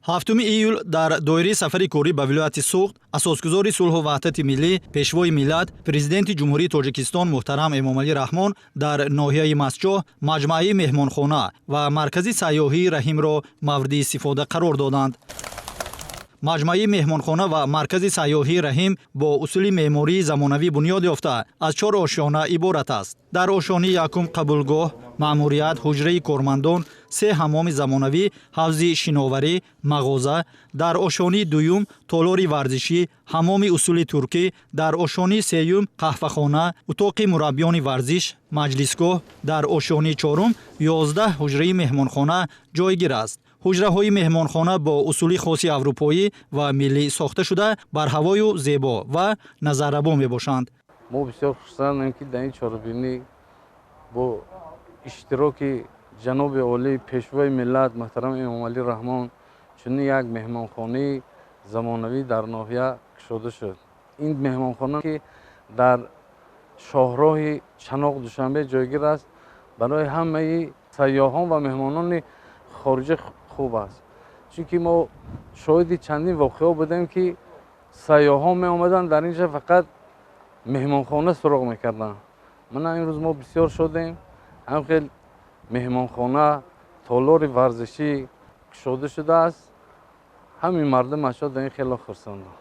7 июл дар доираи сафари корӣ ба вилояти Суғд асосгузори сулҳу ваҳдати миллӣ, пешвои миллат, Президенти Ҷумҳурии Тоҷикистон муҳтарам Эмомалӣ Раҳмон дар ноҳияи Мастчоҳ маҷмӯаи меҳмонхона ва маркази сайёҳии Раҳимро мавриди истифода қарор доданд. Маҷмӯаи меҳмонхона ва маркази сайёҳии Раҳим бо усули меъмории замонавӣ бунёд ёфта, аз чор ошёна иборат аст. Дар ошёнаи якум қабулгоҳ, маъмурият, ҳуҷраи кормандон, се ҳаммоми замонавӣ, ҳавзи шиноварӣ, мағоза, дар ошёнаи дуюм толори варзишӣ, ҳаммоми усули туркӣ, дар ошёнаи сеюм қаҳвахона, утоқи мураббиёни варзиш, маҷлисгоҳ, дар ошёнаи чорум 11 ҳуҷраи меҳмонхона ҷойгир аст. Ҳуҷраҳои меҳмонхона бо усули хоси аврупоӣ ва миллӣ сохта шуда, барҳавою зебо ва назаррабо мебошанд. Мо бисёр хурсандем, ки дар ин чорабинӣ бо иштироки ҷаноби олӣ, пешвои миллат муҳтарам Эмомалӣ Раҳмон чунин як меҳмонхонаи замонавӣ дар ноҳия кушода шуд. Ин меҳмонхона, ки дар шоҳроҳи Чаноқ Душанбе ҷойгир аст, барои ҳамаи сайёҳон ва меҳмонони хориҷӣ хуб аст, чунки мо шоҳиди чандин воқеаҳо будем, ки сайёҳон меомаданд, дар ин ҷа фақат меҳмонхона суроғ мекарданд. Мана имрӯз мо бисёр шодем, ҳам хел меҳмонхона, толори варзишӣ кушода шудааст. Ҳамин мардум ашо дар ин хело хурсанданд.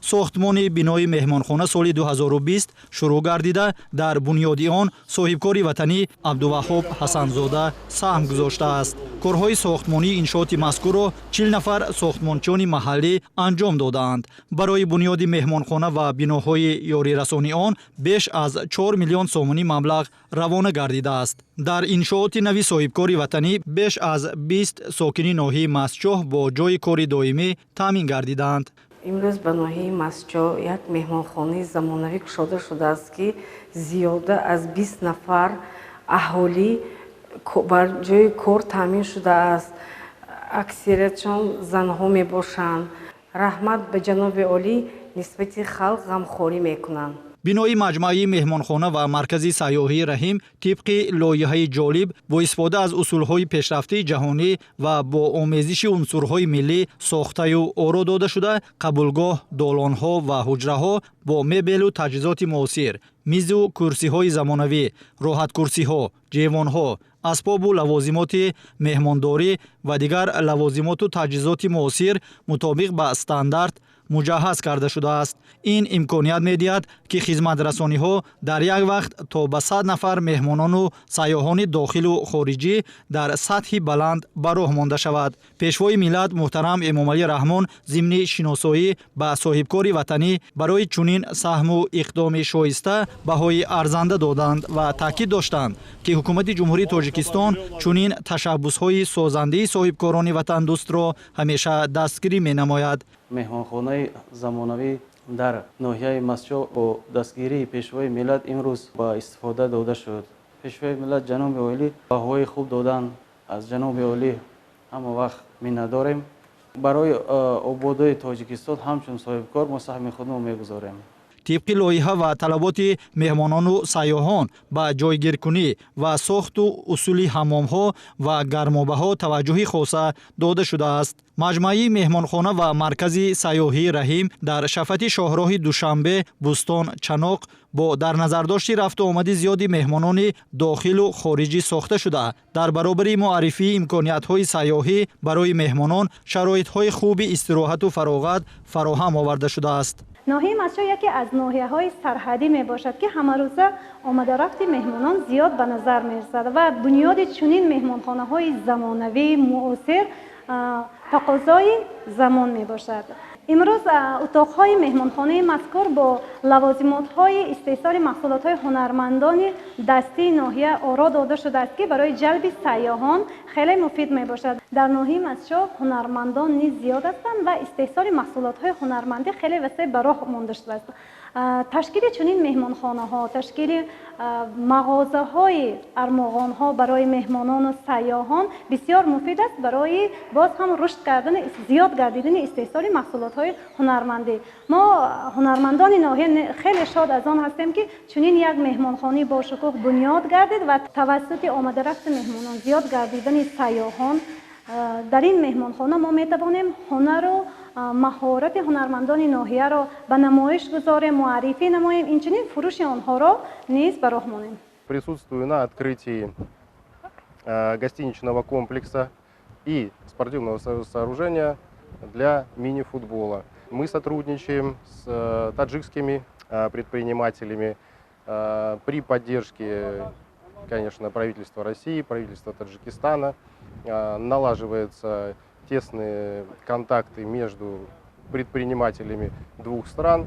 Сохтмони бинои меҳмонхона соли 2020 шурӯъ гардида, дар бунёди он соҳибкори ватанӣ Абдуваҳҳоб Ҳасанзода саҳм гузоштааст. Корҳои сохтмонии иншооти мазкурро 40 нафар сохтмончиёни маҳаллӣ анҷом додаанд. Барои бунёди меҳмонхона ва биноҳои ёрирасони он беш аз 4 миллион сомонӣ маблағ равона гардидааст. Дар иншооти нави соҳибкори ватанӣ беш аз 20 сокини ноҳияи Мастчоҳ бо ҷойи кори доимӣ таъмин гардидаанд. Имрӯз ба ноҳияи Мастчоҳ як меҳмонхонаи замонавӣ кушода шудааст, ки зиёда аз 20 нафар аҳолӣ бар ҷои кор таъмин шудааст. Аксариятшон занҳо мебошанд. Раҳмат ба ҷаноби олӣ, нисбати халқ ғамхорӣ мекунанд. Бинои маҷмӯаи меҳмонхона ва маркази сайёҳии Раҳим тибқи лоиҳаи ҷолиб, бо истифода аз усулҳои пешрафтаи ҷаҳонӣ ва бо омезиши унсурҳои миллӣ сохтаю оро дода шуда, қабулгоҳ, долонҳо ва ҳуҷраҳо бо мебелу таҷҳизоти муосир, мизу курсиҳои замонавӣ, роҳаткурсиҳо, ҷевонҳо, асбобу лавозимоти меҳмондорӣ ва дигар лавозимоту таҷҳизоти муосир мутобиқ ба стандарт муҷаҳҳаз карда шудааст. Ин имконият медиҳад, ки хизматрасониҳо дар як вақт то ба 100 нафар меҳмонону сайёҳони дохилу хориҷӣ дар сатҳи баланд ба роҳ монда шавад. Пешвои миллат муҳтарам Эмомалӣ Раҳмон зимни шиносоӣ ба соҳибкори ватанӣ барои чунин саҳму иқдоми шоиста баҳои арзанда доданд ва таъкид доштанд, ки Ҳукумати Ҷумҳурии Тоҷикистон чунин ташаббусҳои созандаи соҳибкорони ватандӯстро ҳамеша дастгирӣ менамояд. Меҳмонхонаи замонавӣ дар ноҳияи Мастчоҳ бо дастгирии пешвои миллат имрӯз ба истифода дода шуд. Пешвои миллат ҷаноби олӣ баҳои хуб доданд. Аз ҷаноби олӣ ҳама вақт миннатдорем. Барои ободии Тоҷикистон ҳамчун соҳибкор мо саҳми худро мегузорем. Тибқи лоиҳа ва талаботи меҳмонону сайёҳон ба ҷойгиркунӣ ва сохту усули ҳаммомҳо ва гармобаҳо таваҷҷӯҳи хоса дода шудааст. Маҷмӯаи меҳмонхона ва маркази сайёҳии Раҳим дар шафати шоҳроҳи Душанбе Бӯстон Чаноқ бо дар назардошти рафту омади зиёди меҳмонони дохилу хориҷӣ сохта шуда, дар баробари муаррифии имкониятҳои сайёҳӣ барои меҳмонон шароитҳои хуби истироҳату фароғат фароҳам оварда шудааст. Ноҳияи Мастчоҳ яке аз ноҳияҳои сарҳадӣ мебошад, ки ҳамарӯза омадарафти меҳмонон зиёд ба назар мерасад ва бунёди чунин меҳмонхонаҳои замонавии муосир тақозои замон мебошад. Имрӯз утоқҳои меҳмонхонаи мазкур бо лавозимотҳои истеҳсоли маҳсулотҳои ҳунармандони дастии ноҳия оро дода шудааст, ки барои ҷалби сайёҳон хеле муфид мебошад. Дар ноҳияи Мастчоҳ ҳунармандон низ зиёд ҳастанд ва истеҳсоли маҳсулотҳои ҳунармандӣ хеле васеъ ба роҳ монда шудааст. Ташкили чунин меҳмонхонаҳо, ташкили мағозаҳои армуғонҳо барои меҳмонону сайёҳон бисёр муфид аст барои боз ҳам рушд кардани, зиёд гардидани истеҳсоли маҳсулотҳои ҳунармандӣ. Мо, ҳунармандони ноҳия, хеле шод аз он ҳастем, ки чунин як меҳмонхонаи бошукӯҳ бунёд гардид ва тавассути омадарафти меҳмонон, зиёд гардидани сайёҳон. Дар ин меҳмонхона мо метавонем ҳунару маҳорати ҳунармандони ноҳияро ба намоиш гузорем, муаррифӣ намоем, инчунин фурӯши онҳоро низ ба роҳ монем. Присутствую на открытии гостиничного комплекса и спортивного сооружения для мини-футбола. Мы сотрудничаем с таджикскими предпринимателями при поддержке, конечно, правительства России, правительства Таджикистана. Налаживаются тесные контакты между предпринимателями двух стран,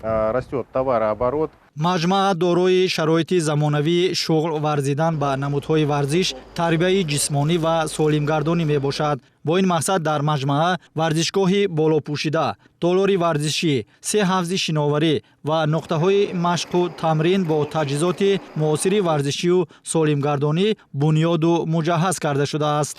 растет товарооборот. Маҷмаа дорои шароити замонавии шуғл варзидан ба намудҳои варзиш, тарбияи ҷисмонӣ ва солимгардонӣ мебошад. Бо ин мақсад дар маҷмаа варзишгоҳи болопӯшида, толори варзишӣ, се ҳавзи шиноварӣ ва нуқтаҳои машқу тамрин бо таҷҳизоти муосири варзишию солимгардонӣ бунёду муҷаҳҳаз карда шудааст.